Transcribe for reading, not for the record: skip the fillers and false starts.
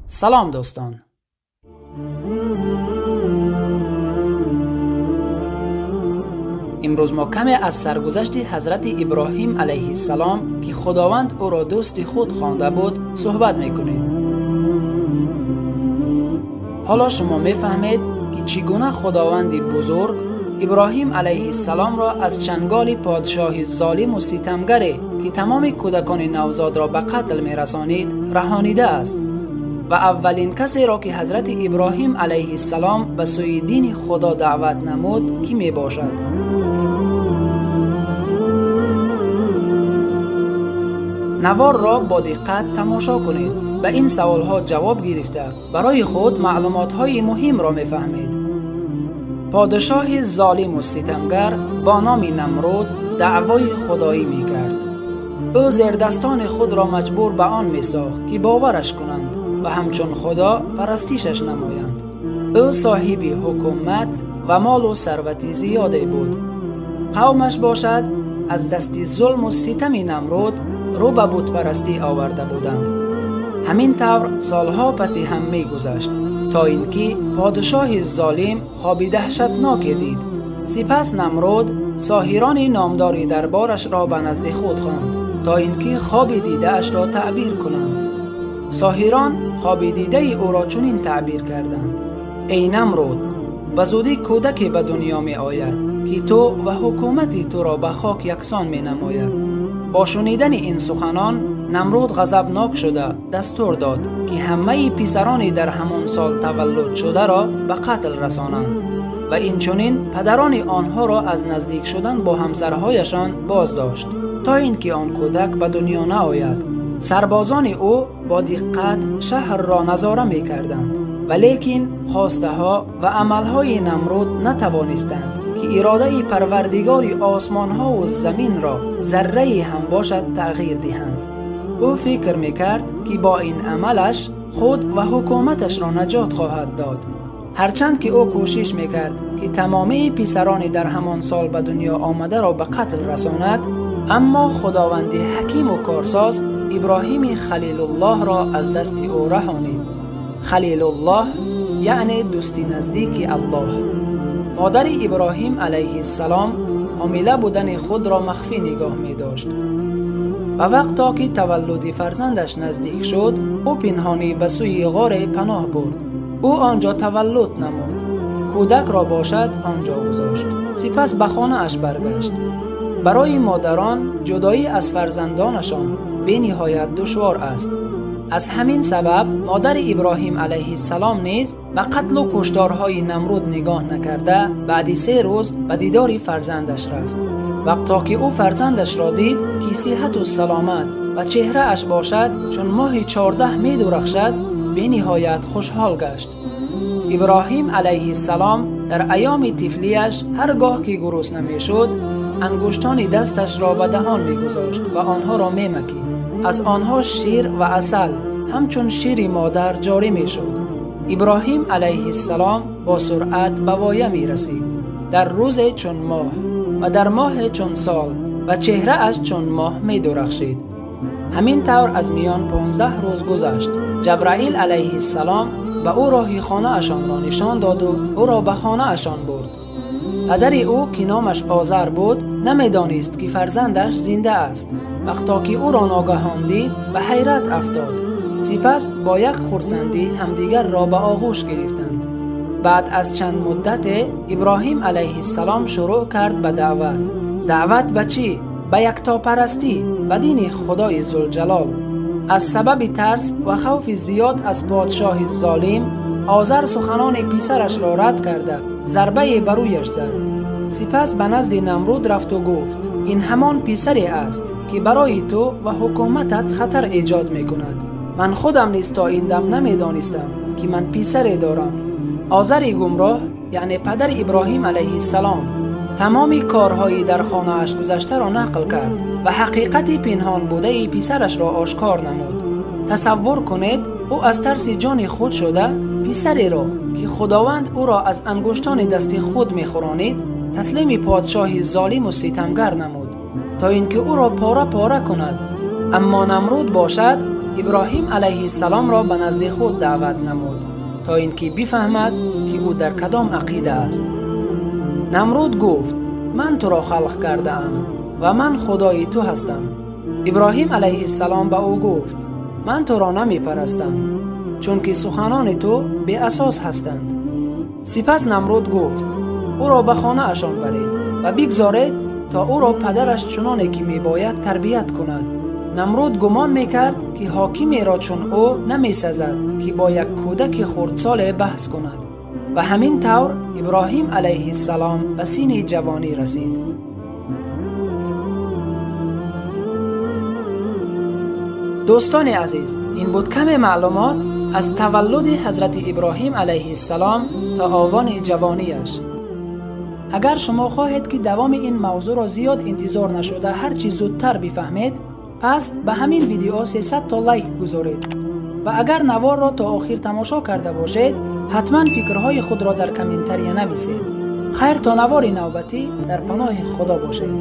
Салом, дӯстон. Имрӯз мо каме аз саргузашти ҳазрати Иброҳим алайҳиссалом, ки Худованд ӯро дӯсти худ хонда буд, суҳбат мекунем. Ҳоло шумо мефаҳмед, ки чӣ гуна Худованди бузург Иброҳим алайҳиссаломро аз чанголи подшоҳи золиму ситамгаре, ки тамоми кӯдакони навзодро ба қатл мерасонид, раҳонидааст ва аввалин касеро, ки ҳазрати Иброҳим алайҳиссалом ба сӯи дини Худо даъват намуд, кӣ мебошад. Наворро бо диққат тамошо кунед, ба ин саволҳо ҷавоб гирифта барои худ маълумотҳои муҳимро мефаҳмед. Подшоҳи золиму ситамгар бо номи Намруд даъвои худоӣ мекард. Ӯ зердастони худро маҷбур ба он месохт, ки бовараш кунанд ва ҳамчун Худо парастишаш намоянд. Ӯ соҳиби ҳукумат ва молу сарвати зиёде буд. Қавмаш бошад аз дасти зулму ситами Намруд рӯ ба бутпарастӣ оварда буданд. Ҳамин тавр солҳо паси ҳам мегузашт, то ин ки подшоҳи золим хоби даҳшатноке дид. Сипас Намруд соҳирони номдори дарборашро ба назди худ хонд, то ин ки хоби дидаашро таъбир кунанд. Соҳирон хоби дидаи ӯро чунин таъбир карданд: эй Намруд, ба зудӣ кӯдаке ба дунё меояд, ки ту ва ҳукумати туро ба хок яксон менамояд. Бо шунидани ин суханон Намруд ғазабнок шуда дастур дод, ки ҳамаи писарони дар ҳамон сол таваллуд шударо ба қатл расонанд ва инчунин падарони онҳоро аз наздик шудан бо ҳамсарҳояшон боз дошт, то ин ки он кӯдак ба дунё наояд. Сарбозони ӯ бо диққат шаҳрро назора мекарданд, валекин хостаҳо ва амалҳои Намруд натавонистанд, ки иродаи Парвардигори осмонҳову заминро заррае ҳам бошад тағйир диҳанд. Ӯ фикр мекард, ки бо ин амалаш худ ва ҳукуматашро наҷот хоҳад дод. Ҳарчанд ки ӯ кӯшиш мекард, ки тамомии писарони дар ҳамон сол ба дунё омадаро ба қатл расонад, аммо Худованди ҳакиму корсоз Иброҳими Халилуллоҳро аз дасти ӯ раҳонид. Халилуллоҳ яъне дӯсти наздики Аллоҳ. Модари Иброҳим алайҳиссалом ҳомила будани худро махфӣ нигоҳ медошт. Ва вақто ки таваллуди фарзандаш наздик шуд, ӯ пинҳонӣ ба сӯи ғоре паноҳ бурд. Ӯ он ҷо таваллуд намуд. Кӯдакро бошад он ҷо гузошт. Сипас ба хонааш баргашт. Барои модарон ҷудоӣ аз фарзандонашон бениҳоят душвор аст. Аз ҳамин сабаб модари Иброҳим алайҳиссалом низ ба қатлу кушторҳои Намруд нигоҳ накарда, баъди 3 рӯз ба дидори фарзандаш рафт. Вақто ки ӯ фарзандашро дид, ки сиҳату саломат ва чеҳрааш бошад чун моҳи 14 медурахшад, бениҳоят хушҳол гашт. Иброҳим алайҳиссалом дар айёми тифлияш ҳар гоҳ ки гурусна мешуд, ангуштони дасташро ба даҳон мегузошт ва онҳоро мемакид. Аз онҳо шир ва асал ҳамчун шири модар ҷорӣ мешуд. Иброҳим алайҳиссалом бо суръат ба воя мерасид. Дар рӯзе чун моҳ ва дар моҳе чун сол ва чеҳрааш чун моҳ медурахшид. Ҳамин тавр аз миён 15 рӯз гузашт. Ҷабраил алайҳиссалом ба ӯ роҳи хонаашонро нишон доду ӯро ба хонаашон бурд. Падари ӯ, ки номаш Озар буд, намедонист, ки фарзандаш зинда аст. Вақто ки ӯро ногаҳон дид, ба ҳайрат афтод. Сипас бо як хурсандӣ ҳамдигарро ба оғӯш гирифтанд. Баъд аз чанд муддате Иброҳим алайҳиссалом шурӯъ кард ба даъват. Даъват ба чӣ? Ба яктопарастӣ, ба дини Худои Зулҷалол. Аз сабаби тарс ва хавфи зиёд аз подшоҳи золим, Озар суханони писарашро рад карда, зарбае ба рӯяш зад. Сипас ба назди Намруд рафту гуфт: ин ҳамон писаре аст, ки барои ту ва ҳукуматат хатар эҷод мекунад. Ман худам низ то ин дам намедонистам, ки ман писаре дорам. Озари гумроҳ, яъне падари Иброҳим алайҳиссалом, тамоми корҳои дар хонааш гузаштаро нақл кард ва ҳақиқати пинҳон будаи писарашро ошкор намуд. Тасаввур кунед, ӯ аз тарси ҷони худ шуда писареро, ки Худованд ӯро аз ангуштони дасти худ мехӯронид, таслими подшоҳи золиму ситамгар намуд, то ин ки ӯро пора пора кунад. Аммо Намруд бошад Иброҳим алайҳиссаломро ба назди худ даъват намуд, то ин ки бифаҳмад, ки ӯ дар кадом ақида аст. Намруд гуфт: ман туро халқ кардаам ва ман худои ту ҳастам. Иброҳим алайҳиссалом ба ӯ гуфт: ман туро намепарастам, чунки суханони ту беасос ҳастанд. Сипас Намруд гуфт: ӯро ба хонаашон баред ва бигзоред то ӯро падараш чуноне ки мебояд тарбият кунад. Намруд гумон мекард, ки ҳокимеро чун ӯ намесазад, ки бо як кӯдаки хурдсоле баҳс кунад. Ва ҳамин тавр Иброҳим алайҳиссалом ба синни ҷавонӣ расид. Дӯстони азиз, ин буд каме маълумот аз таваллуди ҳазрати Иброҳим алайҳиссалом то овони ҷавонияш. Агар шумо хоҳед, ки давоми ин мавзӯъро зиёд интизор нашуда ҳар чӣ зудтар бифаҳмед, пас ба ҳамин видео 300 то лайк гузоред. Ва агар наворро то охир тамошо карда бошед, ҳатман фикрҳои худро дар комментария нависед. Хайр, то навори навбатӣ дар паноҳи Худо бошед.